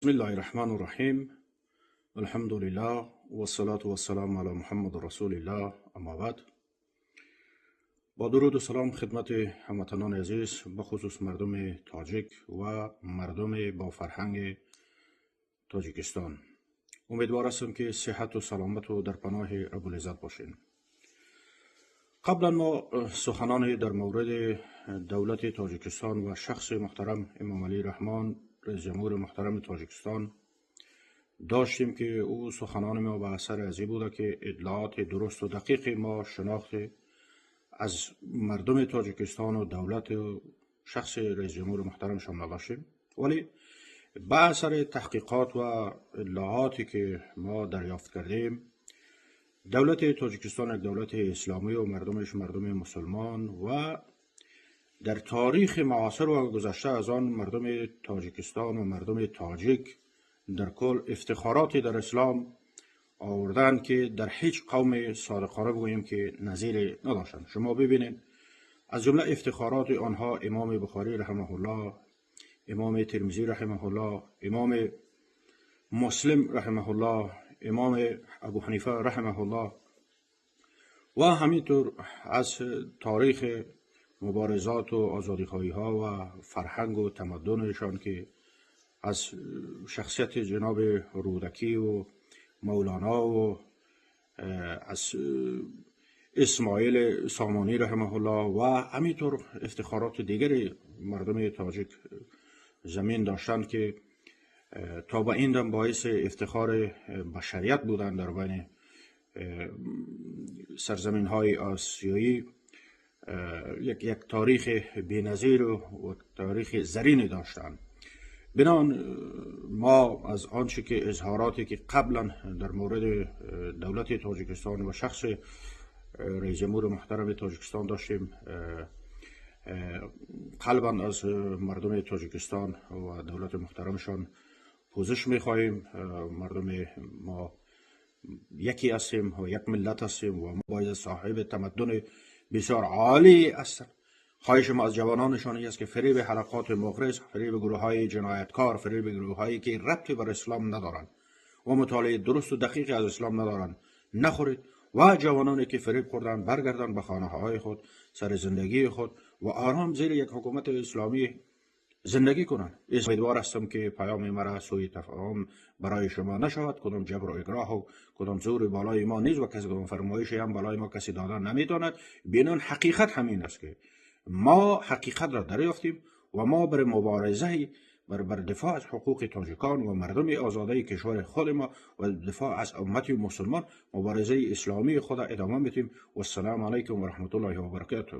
Бисмиллаҳи-рраҳмани-рраҳим. Алҳамдулиллаҳ вассалату вассаламу ала Муҳаммади расулиллаҳ. Аммо баъд. Бо дуруду салом хидмати ҳамватанони азиз, бахусус мардуми тоҷик ва мардуми бо фарҳанги Тоҷикистон. Умедвор ҳастам, ки сиҳату саломату дар паноҳи Раббулиззат бошед. Қаблан мо суханоне дар мавриди давлати Тоҷикистон ва шахси муҳтарам Эмомалӣ Раҳмон, раиси ҷумҳури муҳтарами Тоҷикистон доштем, ки ӯ суханони мо ба асари азӣ буда, ки иттилооти дурусту дақиқи мо шинохти аз мардуми Тоҷикистону давлату шахси раиси ҷумҳури муҳтарамшон надоштем. Вале ба асари таҳқиқот ва иттилооте ки мо дарёфт кардем, давлати Тоҷикистон як давлати исломӣ ва мардумаш мардуми мусулмон ва дар таърихи муосир ва гузашта аз он мардуми Тоҷикистон ва мардуми тоҷик дар кул ифтихороте дар ислом оварданд, ки дар ҳеҷ қавми, содиқона бигӯем, ки назире надоштанд. Шумо бибинед, аз ҷумла ифтихороти онҳо Имоми Бухорӣ раҳимаҳуллоҳ, Имоми Термизӣ раҳимаҳуллоҳ, Имоми Муслим раҳимаҳуллоҳ, Имоми Абу Ҳанифа раҳимаҳуллоҳ ва ҳаминтур аз таърихи муборизоту озодихоҳиҳо ва фарҳангу тамаддунашон, ки аз шахсияти ҷаноби Рӯдакӣ ва Мавлоно ва аз Исмоили Сомонӣ раҳимаҳуллоҳ ва ҳаминтур ифтихороти дигари мардуми тоҷик замин доштанд, ки то ба ин дам боиси ифтихори башарият буданд дар байни сарзаминҳои осиёӣ, як таърихи беназиру таърихи зарине доштанд. Бинон мо аз он чӣ ки изҳороте ки қаблан дар мавриди давлати Тоҷикистон ва шахси раиси ҷумҳури муҳтарами Тоҷикистон доштем, қалбан аз мардуми Тоҷикистон ва давлати муҳтарамшон пӯзиш мехоҳем. Мардуми мо یکی هستیم و یک ملت هستیم و ما باید صاحب تمدن بسیار عالی هستند. خواهش ما از جوانانشان این است که فریب حلقات مغرض، فریب گروه های جنایتکار، فریب گروه هایی که ربطی بر اسلام ندارند و مطالعه درست و دقیقی از اسلام ندارند نخورید و جوانانی که فریب خوردن برگردن به خانه های خود، سر زندگی خود و آرام زیر یک حکومت اسلامی زندگی کنند. امیدوار هستم که پیام مرا سوء تفاهم برای شما نشود. کدام جبر و اکراه و کدام زور بالای ما نیست و کسی کدام فرمایش هم بالای ما کسی دادن نمیتواند. بنان حقیقت همین است که ما حقیقت را دریافتیم و ما بر مبارزه بر دفاع از حقوق تاجیکان و مردم آزاده کشور خود ما و دفاع از امت مسلمان مبارزه اسلامی خود ادامه میدیم. و السلام علیکم و رحمت الله و برکاته.